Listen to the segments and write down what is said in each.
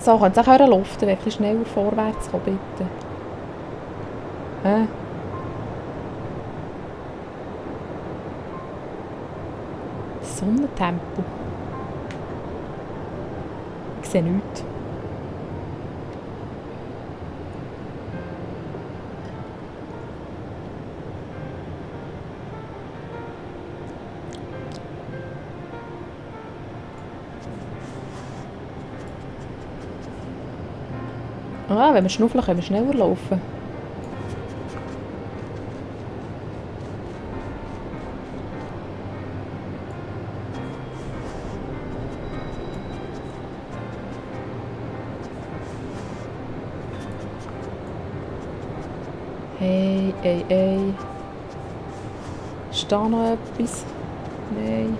So, könnt ihr auch luften, wenn ein bisschen schneller vorwärts kommen, bitte. Hä? Sonnentempel. Ich sehe nichts. Ah, wenn wir schnuffeln, können wir schneller laufen. Hey, ey, ey. Ist da noch etwas? Nein.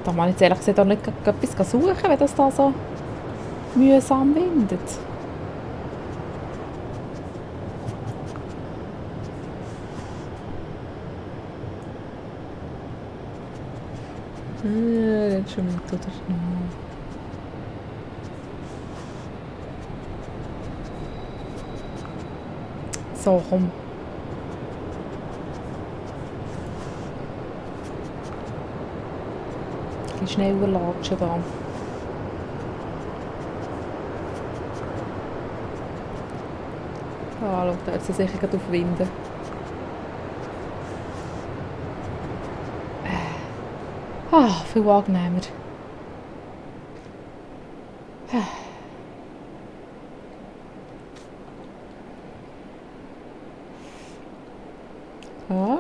Da kann ich jetzt ehrlich gesagt auch nicht etwas suchen, wenn das da so mühsam windet. Jetzt schon mit oder so, komm. Ein bisschen schneller latschen da. Ah, schau, da hat sie sicher gerade aufwinden. Ah, viel angenehmer. Ah.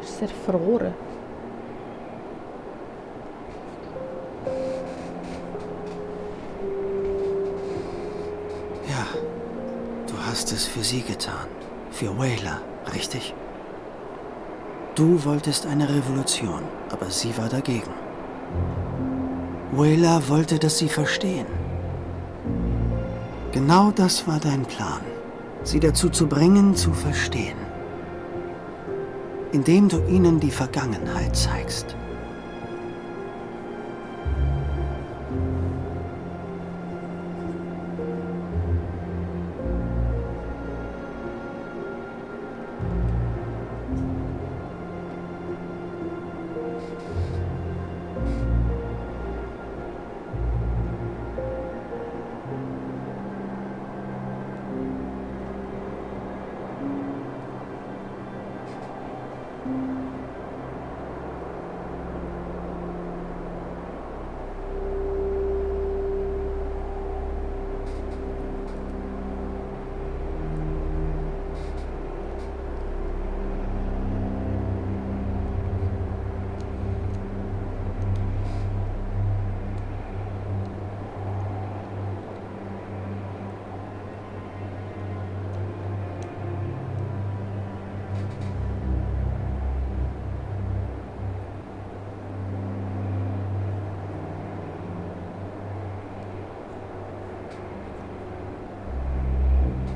Ist erfroren. Ja, du hast es für sie getan. Für Weyla, richtig? Du wolltest eine Revolution, aber sie war dagegen. Weyla wollte, dass sie verstehen. Genau das war dein Plan. Sie dazu zu bringen, zu verstehen. Indem du ihnen die Vergangenheit zeigst.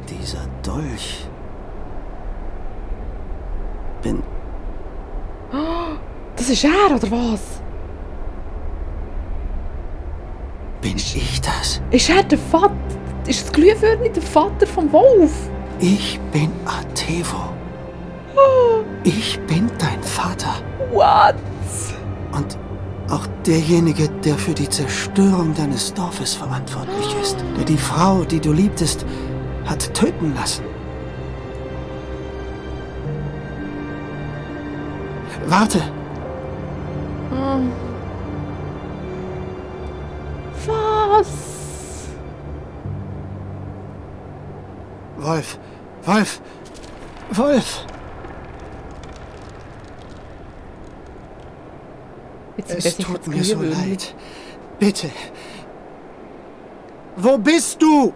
Dieser Dolch. Das ist er, oder was? Bin ich das? Ist er der Vater? Ist das Glühwürmer nicht der Vater vom Wolf? Ich bin Atevo. Ich bin dein Vater. What? Und auch derjenige, der für die Zerstörung deines Dorfes verantwortlich ist. Der die Frau, die du liebtest, hat töten lassen. Warte! Was? Wolf! Wolf! Wolf! Es tut mir so leid. Bitte. Wo bist du?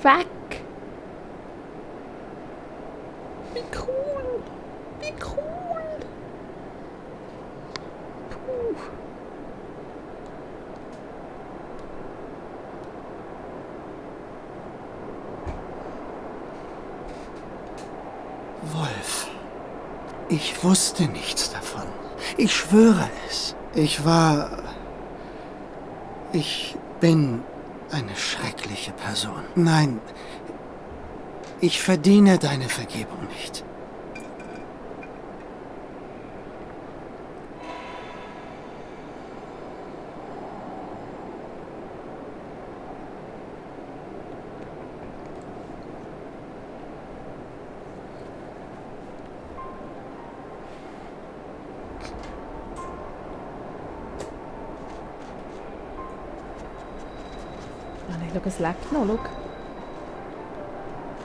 weg. Wie cool. Wie cool. Puh. Wolf, ich wusste nichts davon. Ich schwöre es. Ich bin eine schreckliche Person. Nein, ich verdiene deine Vergebung nicht. Nein, schau, es leckt noch, schau.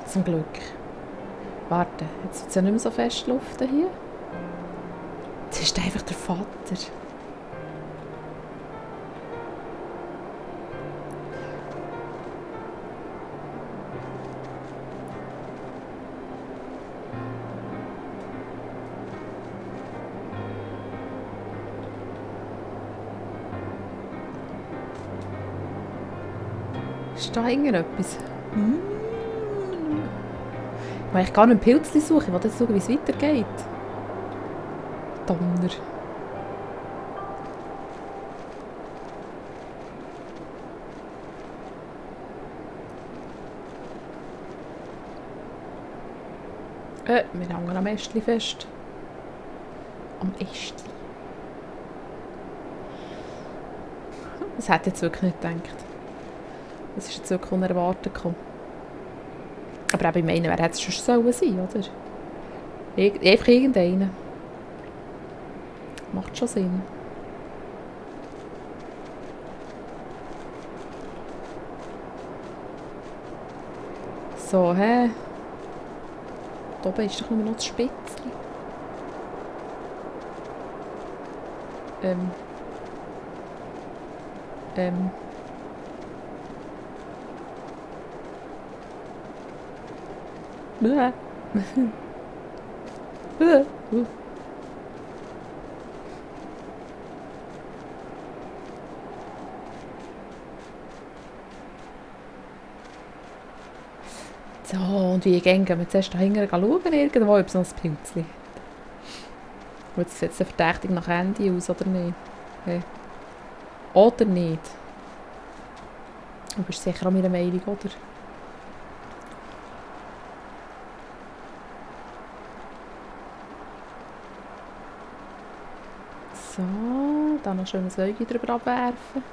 Zum Glück. Warte, jetzt wird es ja nicht mehr so fest luften hier. Jetzt ist einfach der Vater. Ist da irgendetwas? Ich will eigentlich gar nicht Pilzli suchen. Ich will jetzt schauen, wie es weitergeht. Donner. Wir hängen am Ästli fest. Am Ästli. Das hätte ich jetzt wirklich nicht gedacht. Das ist jetzt wirklich unerwartet gekommen. Aber auch bei meinen, wer hätte es schon sollen sein, oder? Einfach irgendeinen. Macht schon Sinn. So, hä? Da oben ist doch nur noch das Spitzli. Bäh. Bäh. So, und wie gehen wir zuerst da hinten schauen, irgendwo, ob es noch ein Pilzchen hat. Jetzt sieht es verdächtig nach Ende aus, oder nicht? Okay. Oder nicht? Du bist sicher an meiner Meinung, oder? So, dann noch schön ein Säuge drüber abwerfen.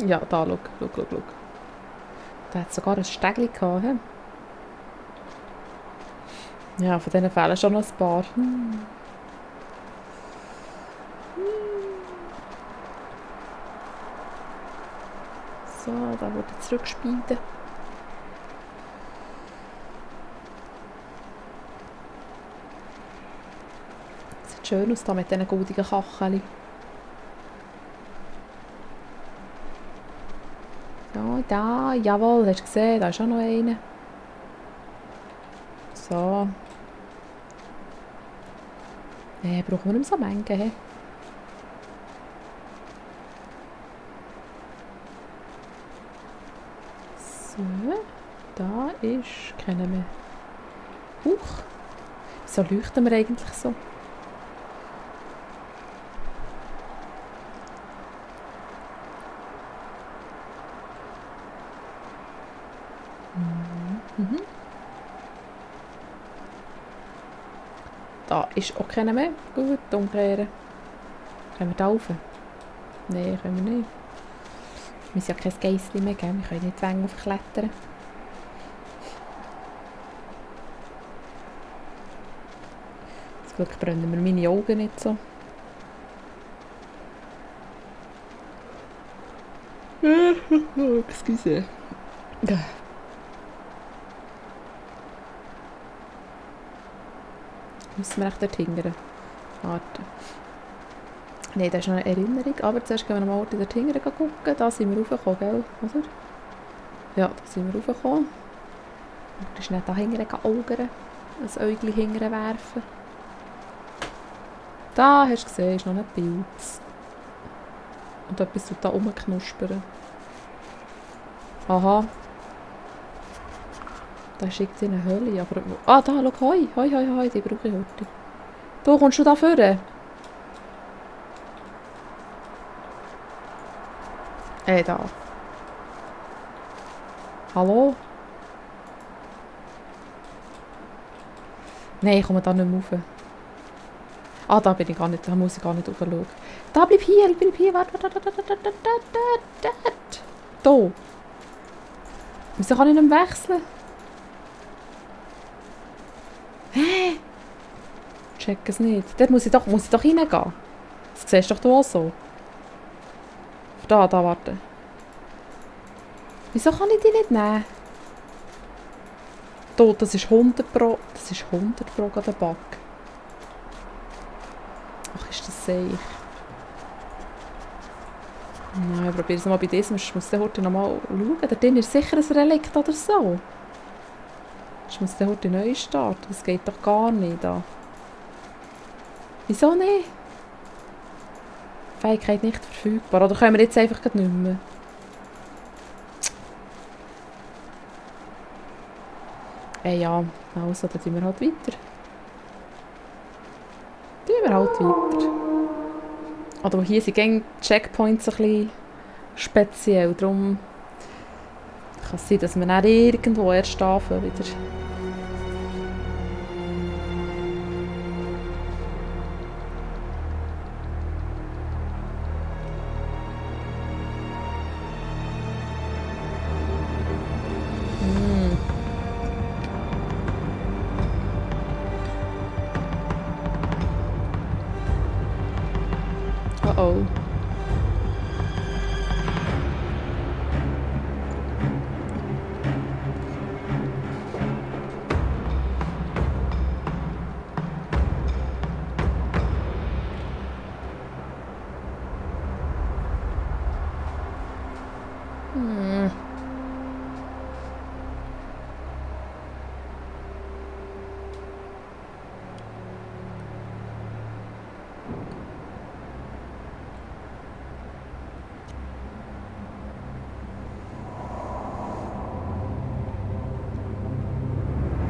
Ja, da, schau. Da hat es sogar ein Stegli gehabt. He? Ja, von diesen fehlen schon noch ein paar. So, da wurde zurückgespieden. Sieht schön aus da mit diesen goldigen Kacheln. So, da, jawohl, hast du gesehen, da ist auch noch einer. So. Brauchen wir nicht mehr so Mengen. He? So, da ist, kennen wir. Huch, wieso leuchten wir eigentlich so? Da ist auch keiner mehr. Gut, umkehren. Können wir da rauf? Nein, können wir nicht. Wir müssen ja kein Geissli mehr geben. Wir können nicht zwängen aufklettern. Zum Glück brennen mir meine Augen nicht so. Excuse. Müssen wir echt dort hingern? Warte. Nein, das ist noch eine Erinnerung. Aber zuerst gehen wir noch mal dort hingern gucken. Da sind wir raufgekommen, gell? Oder? Ja, da sind wir raufgekommen. Und schnell da hingern augern. Ein Äugchen hingern werfen. Da, hast du gesehen, ist noch ein Pilz. Und etwas tut da rumknuspern. Aha. Da ist irgendwie eine Höhle, aber... Ah, da, schau, hoi, hoi, hoi, hoi, die brauche ich heute. Du, kommst du da vorne? Da. Hallo? Nein, ich komme da nicht mehr rauf. Ah, da bin ich gar nicht, da muss ich gar nicht raufschauen. Da, bleib hier, warte, da. Wieso kann ich nicht mehr wechseln? Hä? Check es nicht. Dort muss ich doch reingehen. Das siehst doch du auch so. Da, warte. Wieso kann ich die nicht nehmen? Da, das ist 100 Pro. Das ist 100 Pro der Bug. Ach, ist das seich. Nein, ich probiere es mal bei diesem. Ich muss dann heute noch mal schauen. Da drin ist sicher ein Relikt oder so. Ich muss dann heute neu starten. Das geht doch gar nicht da. Wieso nicht? Fähigkeit nicht verfügbar. Oder können wir jetzt einfach nicht mehr? Ja, also, dann tun wir halt weiter. Oder hier sind die Checkpoints ein bisschen speziell. Darum kann es sein, dass wir dann irgendwo erst anfangen wieder. Oh.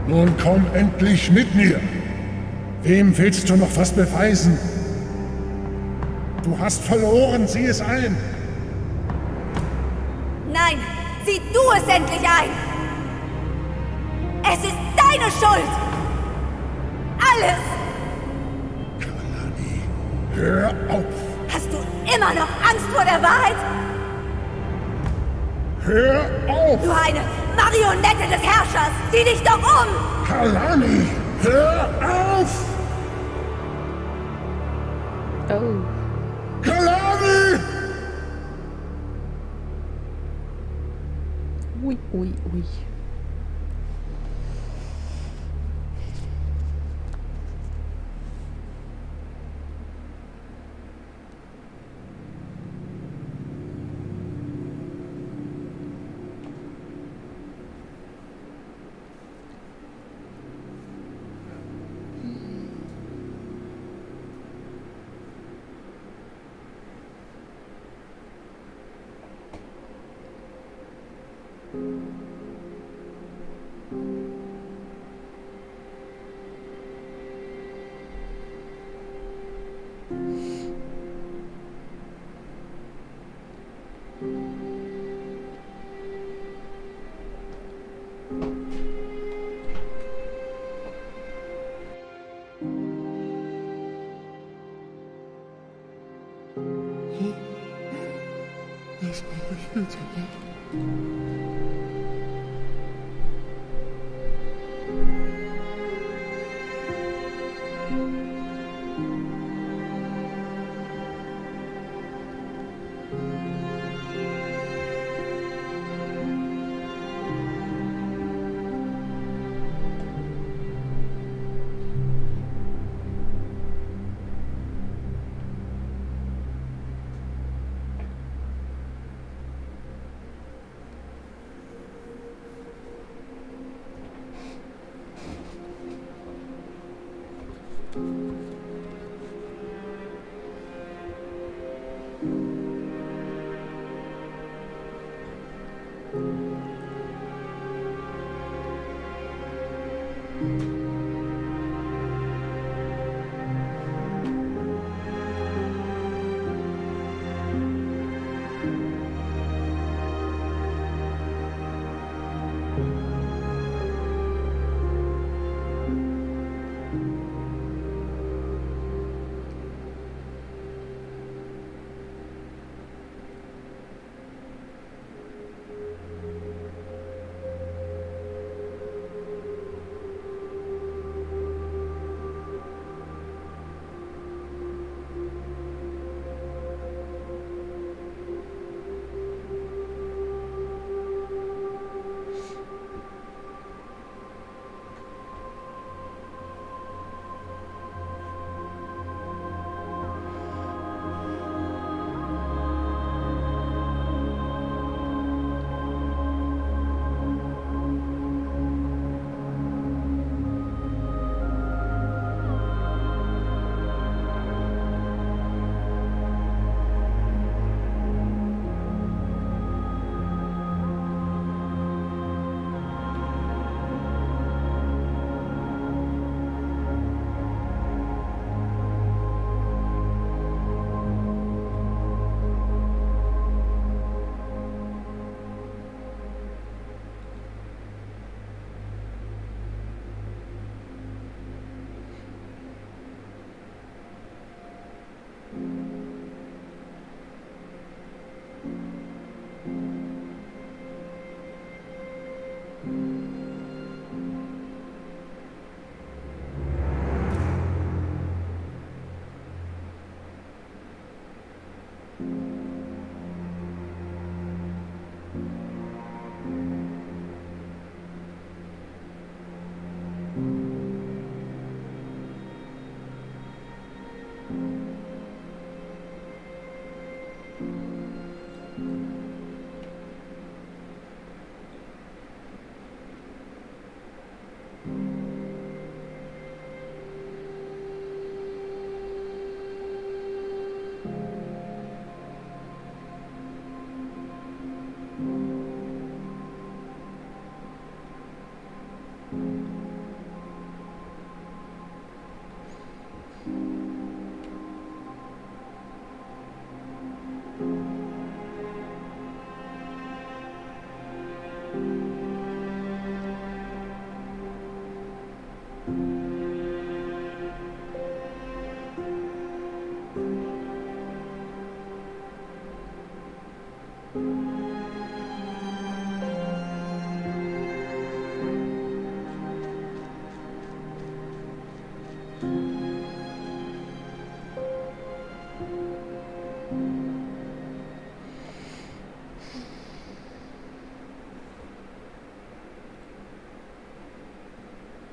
Nun komm endlich mit mir. Wem willst du noch was beweisen? Du hast verloren, sieh es ein. Nein, sieh du es endlich ein! Es ist deine Schuld! Alles! Kalani, hör auf! Hast du immer noch Angst vor der Wahrheit? Hör auf! Du eine Marionette des Herrschers! Sieh dich doch um! Kalani, hör auf! Oh. Kalani! Ui, ui, ui.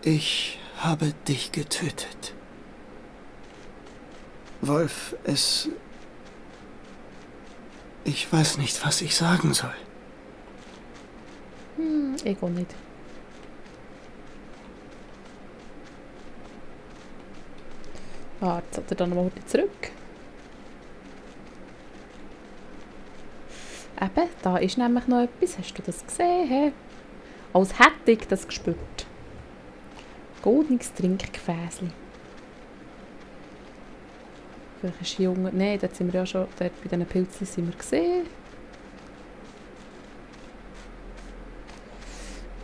Ich habe dich getötet. Wolf, ich weiß nicht, was ich sagen soll. Ich auch nicht. Ah, jetzt hat er dann mal zurück. Eben, da ist nämlich noch etwas. Hast du das gesehen? He? Als hätte ich das gespürt. Goldenes Trinkgefäßchen. Vielleicht ist Junge. Nein, dort sind wir ja schon. Dort bei diesen Pilzen sind wir gesehen.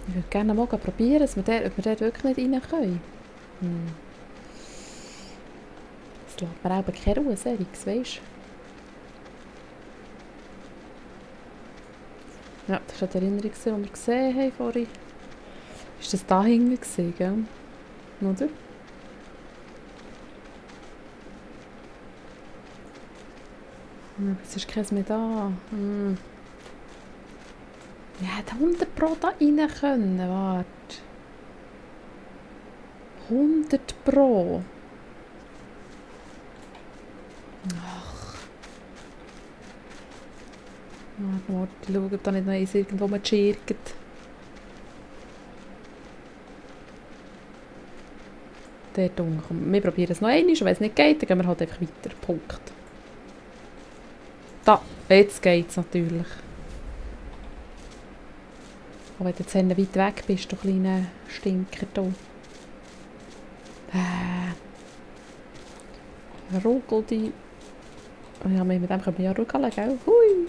Ich würde gerne mal probieren, ob wir dort wirklich nicht rein können. Das lässt mir auch keine Ruhe, Serix, weisst du? Ja, das war die Erinnerung, die wir gesehen haben vorhin. Ist das da hinten gewesen, gell? Oder? Es ist keins mehr da. Ja, hätte 100 Pro da rein können. Warte. 100 Pro. Ach. Warte, schau, ob da nicht noch eins irgendwo mal schirgt. Dort unten. Wir probieren es noch einmal. Wenn es nicht geht, dann gehen wir halt einfach weiter. Punkt. Da, jetzt geht es natürlich. Aber wenn du jetzt weit weg bist, du kleiner Stinker hier. Ruggel die... Oh ja, mit dem können wir ja ruckeln, gell? Hui!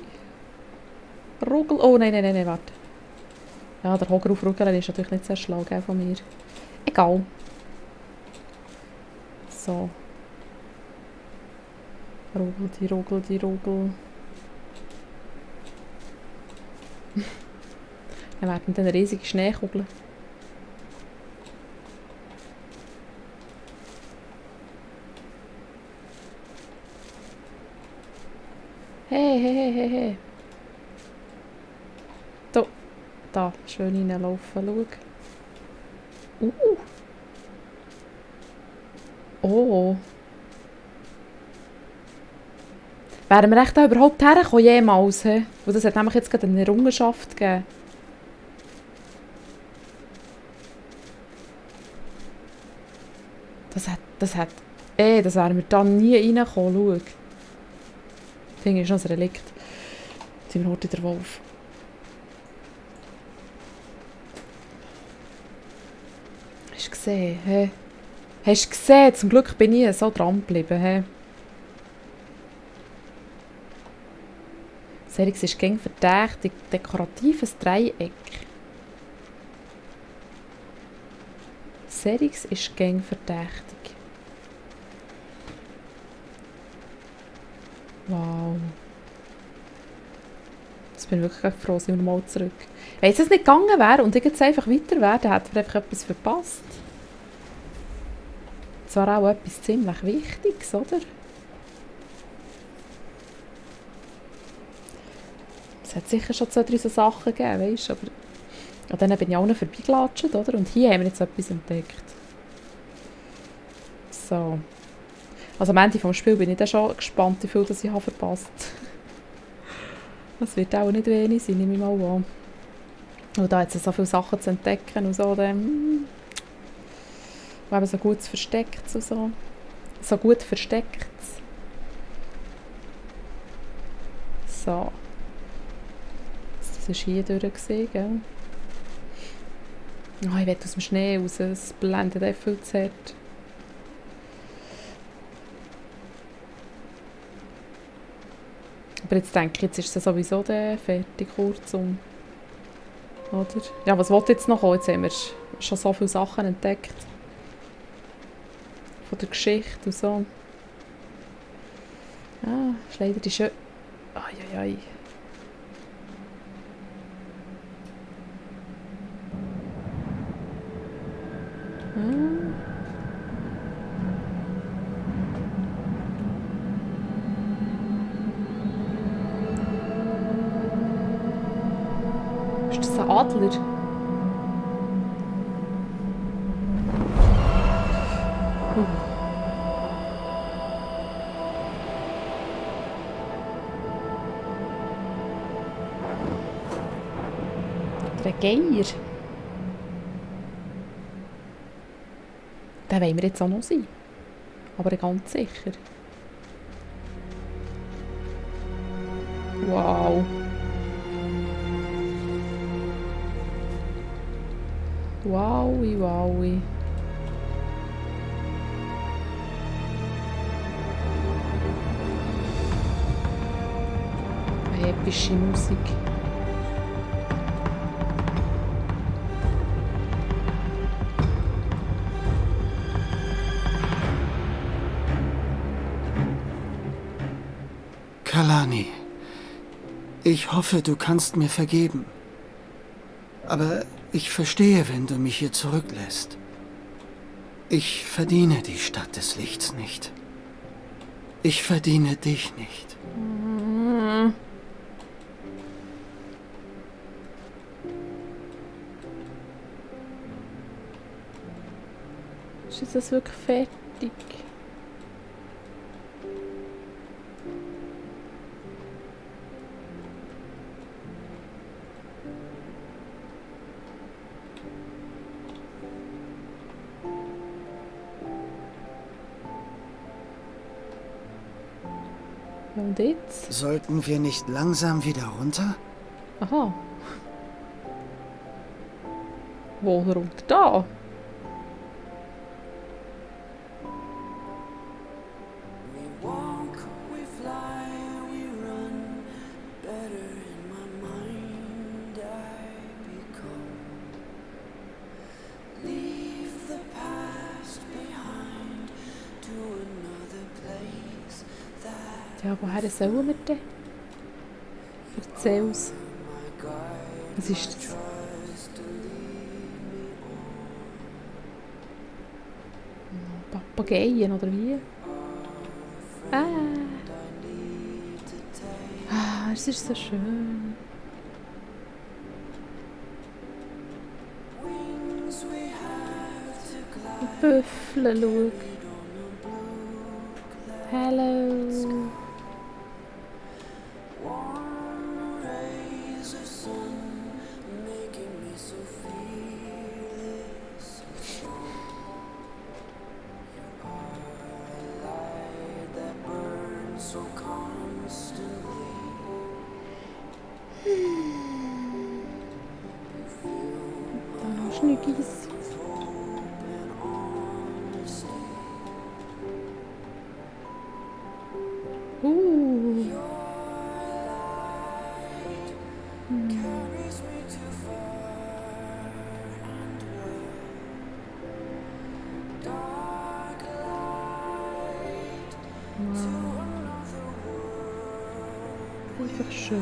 Ruggel... Oh nein, nein, nein, nein, warte. Ja, der Hocker auf Ruckeln ist natürlich nicht sehr schlau, gell, von mir. Egal. So. Ruggel die Ruggel die Ruggel. Dann werden dann riesige Schneekugeln. Hey, hey, hey, hey, hey. Da, schön reinlaufen, schau. Oh. Wären wir echt da überhaupt hergekommen, jemals? He? Weil das hat nämlich jetzt gerade eine Errungenschaft gegeben. Das wären wir da nie reingekommen, schau. Das Ding ist noch ein Relikt. Jetzt sind wir heute der Wolf. Hast du gesehen, hä? Hast du gesehen? Zum Glück bin ich so dran geblieben, hä? Serix ist gegen verdächtig. Dekoratives Dreieck. Serix ist gegen verdächtig. Wow. Jetzt bin ich wirklich froh, sind wir mal zurück. Wenn es nicht gegangen wäre und ich jetzt einfach weiter wäre, dann hätten wir einfach etwas verpasst. Zwar auch etwas ziemlich Wichtiges, oder? Es hat sicher schon 2, 3 so Sachen gegeben, weißt du, aber an denen bin ich auch noch vorbeigelatscht, oder? Und hier haben wir jetzt etwas entdeckt. So. Also am Ende des Spiels bin ich dann schon gespannt, wie viel das ich habe verpasst. Das wird auch nicht wenig sein, nehme ich mal an. Und da hat es so viele Sachen zu entdecken und so, dann... Und eben so gut versteckt und so. So gut versteckt. So. Das war hier durch, gell? Oh, ich will aus dem Schnee raus, es blendet echt viel zu hart. Aber jetzt denke ich, jetzt ist es sowieso fertig, kurzum. Oder? Ja, was will jetzt noch kommen? Jetzt haben wir schon so viele Sachen entdeckt. Von der Geschichte und so. Ah, ist leider die schön... Ai. Ist das ein Adler? Der Geier. Den wollen wir jetzt auch noch sein. Aber ganz sicher. Wow. Wowi, wowi. Epische Musik. Kalani, ich hoffe, du kannst mir vergeben. Aber ich verstehe, wenn du mich hier zurücklässt. Ich verdiene die Stadt des Lichts nicht. Ich verdiene dich nicht. Ist das wirklich fertig? Und jetzt? Sollten wir nicht langsam wieder runter? Aha. Wo runter? Da? Ja, woher sollen wir denn? Erzähl's. Was ist das? Papageien oder wie? Es ist so schön. Büffel, schau. Hallo. Da noch Schnüggis. Einfach schön.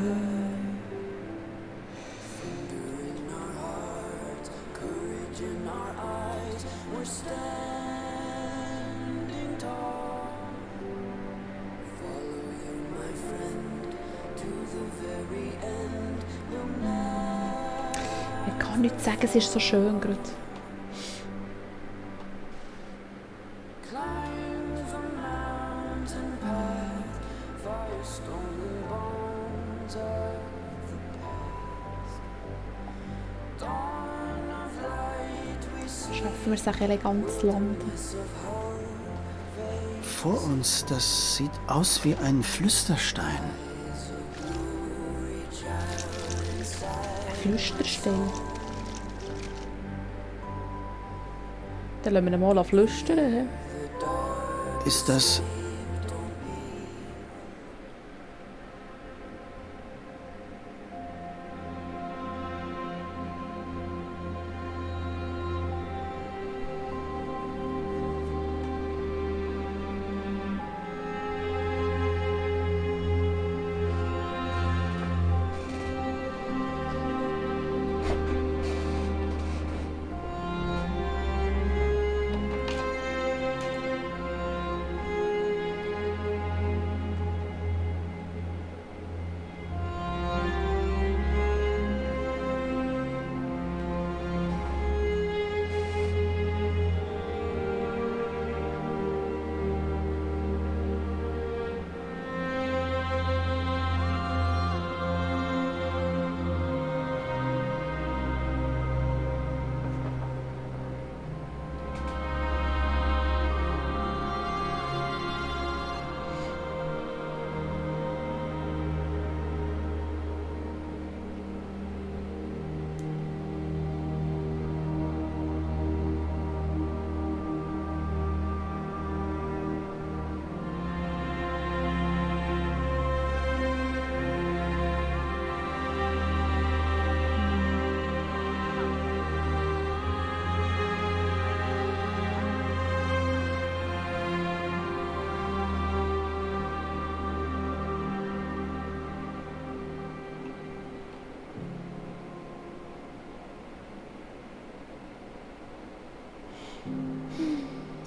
Ich kann nicht sagen, es ist so schön gerade. Schaffen wir es auch elegant zu landen. Vor uns, das sieht aus wie ein Flüsterstein. Ein Flüsterstein. Dann lassen wir ihn mal flüstern. Ist das...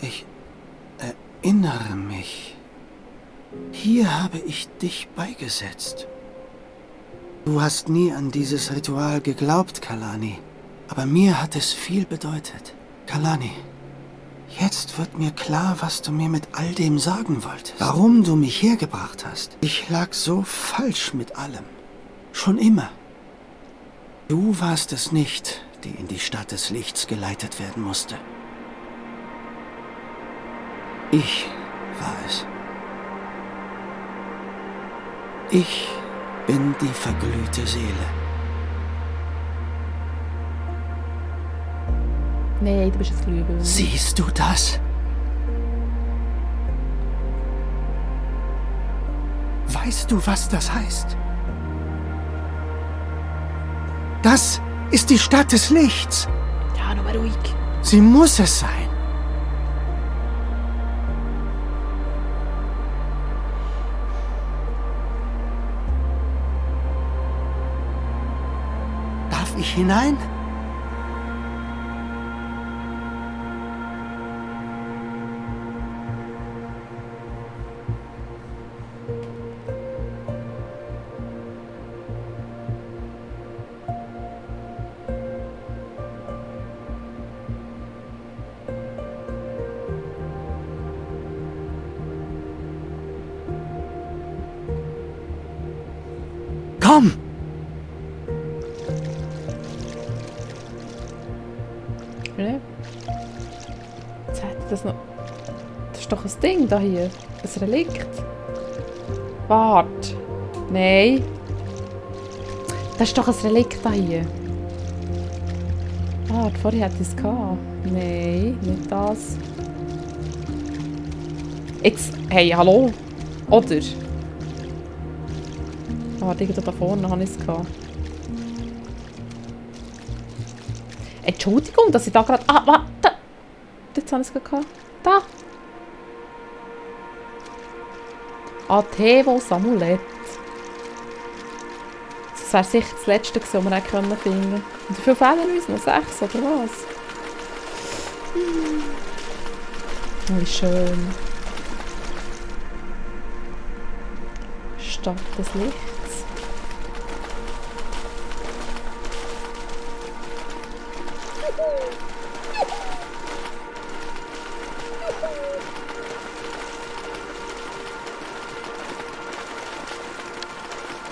Ich erinnere mich. Hier habe ich dich beigesetzt. Du hast nie an dieses Ritual geglaubt, Kalani. Aber mir hat es viel bedeutet. Kalani, jetzt wird mir klar, was du mir mit all dem sagen wolltest. Warum du mich hergebracht hast. Ich lag so falsch mit allem. Schon immer. Du warst es nicht, die in die Stadt des Lichts geleitet werden musste. Ich war es. Ich bin die verglühte Seele. Nein, du bist jetzt Glühbirne. Siehst du das? Weißt du, was das heißt? Das ist die Stadt des Lichts. Ja, noch mal ruhig. Sie muss es sein. hinein? Komm! Ne? Jetzt hätte das noch... Das ist doch ein Ding da hier. Ein Relikt. Warte. Nein. Das ist doch ein Relikt da hier. Warte, vorher hätte ich es gehabt. Nein, nicht das. Jetzt... Hey, hallo? Oder? Warte, irgendwo da vorne habe ich es gehabt. Entschuldigung, dass ich da gerade... Ah, warte! Jetzt habe ich es gehabt. Da! Athevos Amulett. Das wäre sicher das letzte gewesen, das wir finden können. Und wie viele fehlen uns? Noch 6 oder was? Oh, wie schön. Stadt des Lichts.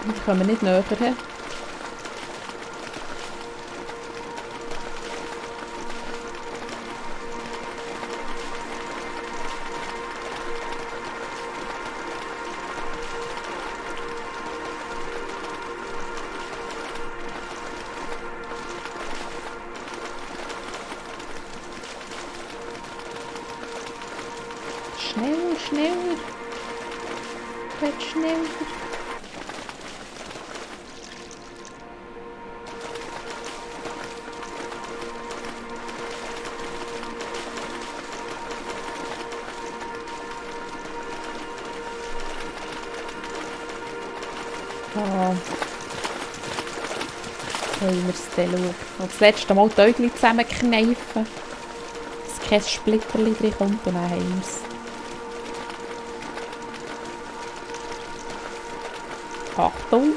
Wir kommen nicht näher hin. Schneller, schneller. Wird schneller. Oh. Wollen wir es dann schauen. Und das letzte Mal die Äugel zusammenkneifen. Dass kein Splitterchen drin kommt und dann haben wir es. Achtung!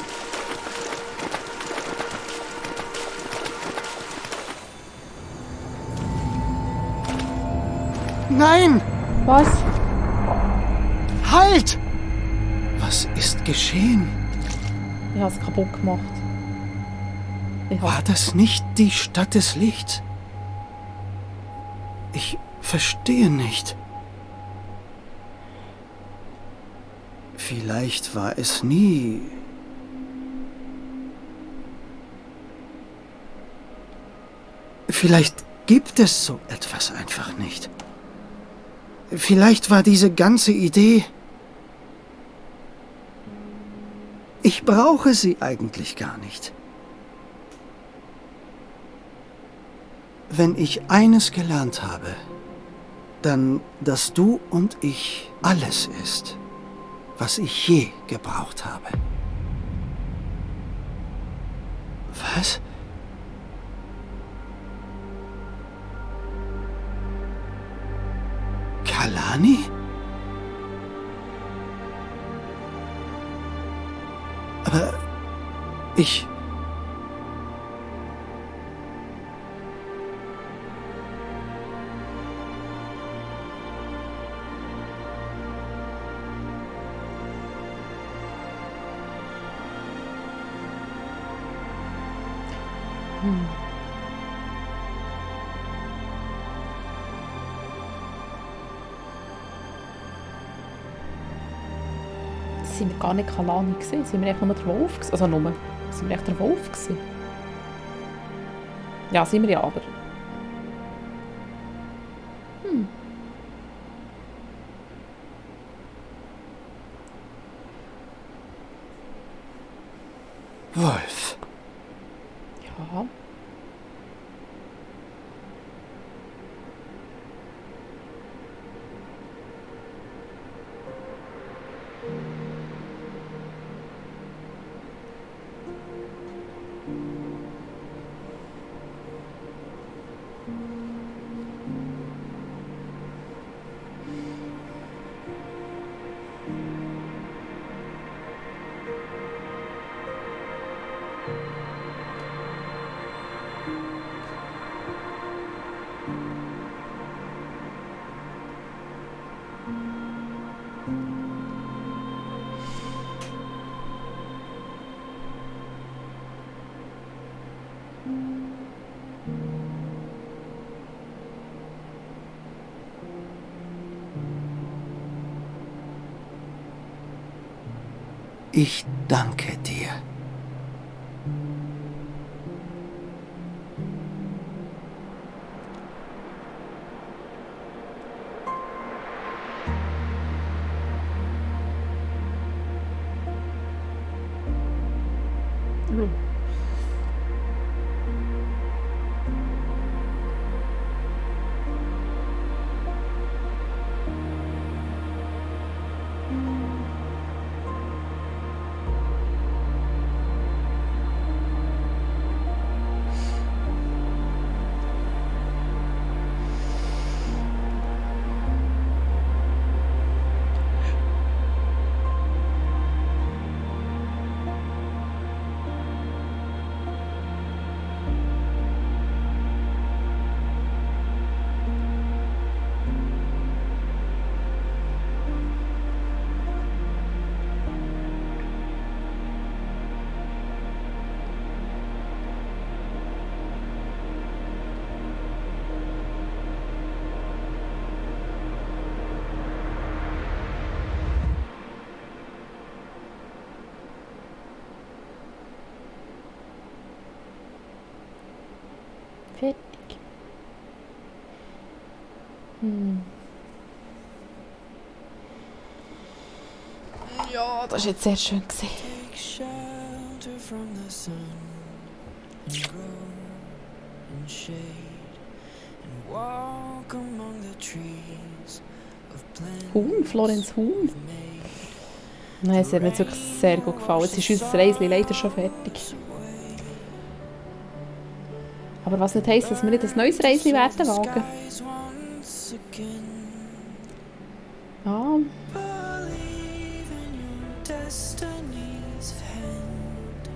Nein! Was? Halt! Was ist geschehen? Ich habe es kaputt gemacht. War das nicht die Stadt des Lichts? Ich verstehe nicht. Vielleicht war es nie... Vielleicht gibt es so etwas einfach nicht. Vielleicht war diese ganze Idee... Ich brauche sie eigentlich gar nicht. Wenn ich eines gelernt habe, dann, dass du und ich alles ist, was ich je gebraucht habe. Was? Kalani? Aber ich... Sind wir gar nicht Kalani gewesen? Sind wir echt nur der Wolf gewesen? Also nur, sind wir echt der Wolf gewesen? Ja, sind wir ja, aber... Wolf. Ja. Ich danke dir. Fertig. Ja, das war jetzt sehr schön gewesen. Take shelter from the sun and grow in shade and walk among the trees of plenty. Florenz Huhn. Nein, es hat mir jetzt wirklich sehr gut gefallen. Jetzt ist unser Reisli leider schon fertig. Aber was nicht heisst, dass wir nicht ein neues Reisli werden wagen. Skies once again. Ja, Believe in your destiny's hand.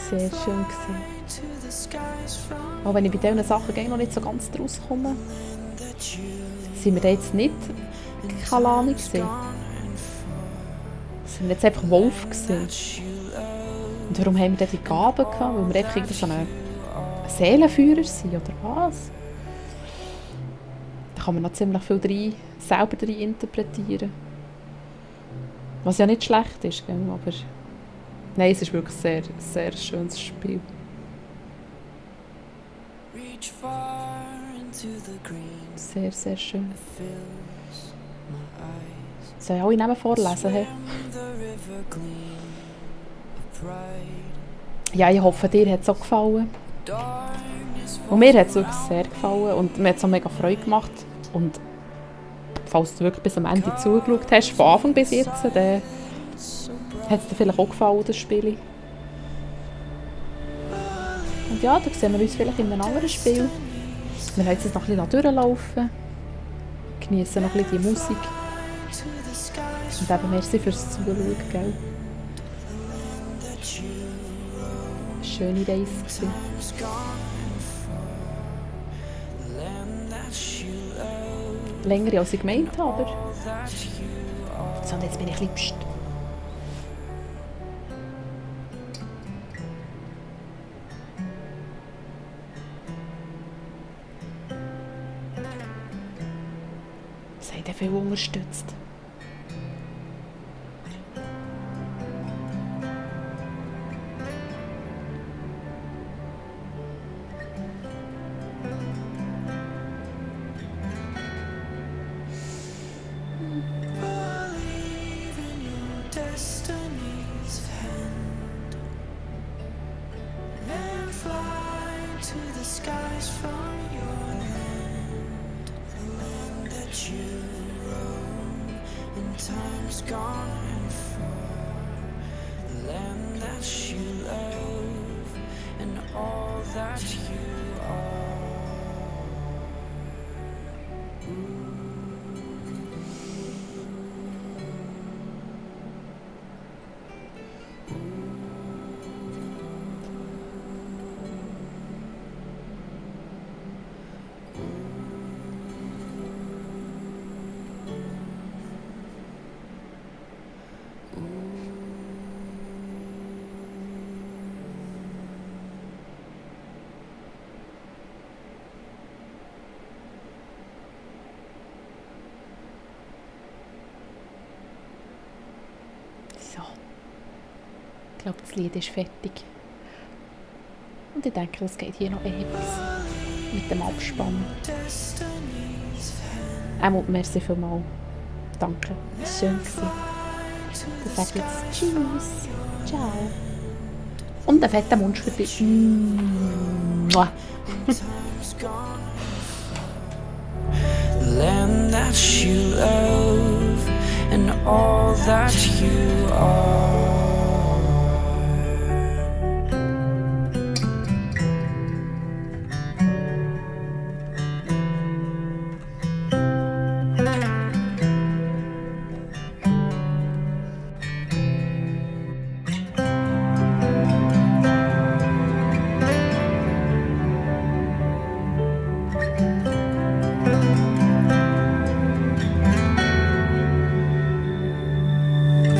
sehr schön gewesen. To the skies from Auch wenn ich bei diesen Sachen noch nicht so ganz draus komme, that you sind wir da jetzt nicht Kalani gewesen. Sind wir jetzt einfach Wolf gewesen. Und warum haben wir denn die Gaben gehabt? Weil wir einfach irgendwie so ein Seelenführer sind, oder was? Da kann man noch ziemlich viel selber rein interpretieren. Was ja nicht schlecht ist, gell? Aber nein, es ist wirklich ein sehr schönes Spiel. reach far into the green. Sehr, sehr schön. Fills my eyes. Soll ich alle Namen vorlesen? Hey? The river gleam of pride. Ja, ich hoffe, dir hat es auch gefallen. Darkness Und mir hat es wirklich sehr gefallen und mir hat es auch mega Freude gemacht. Und falls du wirklich bis am Ende zugeschaut hast, von Anfang bis jetzt, dann hat es dir vielleicht auch gefallen, das Spiel. Und ja, dann sehen wir uns vielleicht in einem anderen Spiel. Wir lassen jetzt noch ein bisschen durchlaufen, genießen noch ein bisschen die Musik. Und eben merci fürs Zuschauen, gell? Schöne Reise gewesen. Länger als ich gemeint habe, aber... So, und jetzt bin ich ein bisschen... Psst. Das hat ja viel unterstützt. destiny's hand and fly to the skies from your land, the land that you roam in times gone and far, the land that you love and all that you are. Ich glaube, das Lied ist fertig. Und ich denke, es geht hier noch ewig mit dem Abspann. Merci vielmals. Danke. Das war schön. Dann sage ich jetzt Tschüss. Ciao. Und einen fetten Mund für dich. Mua. The land that you love and all that you are.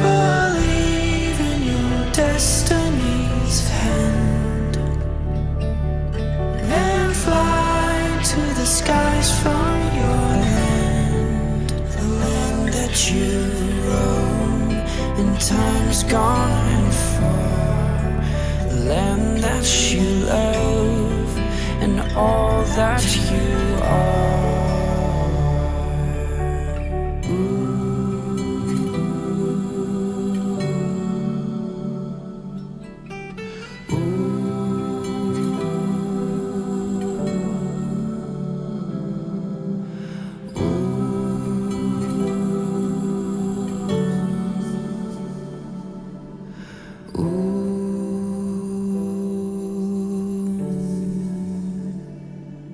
Believe in your destiny's hand and fly to the skies from your land, the land that you roam in times gone and far, the land that you love and all that you are.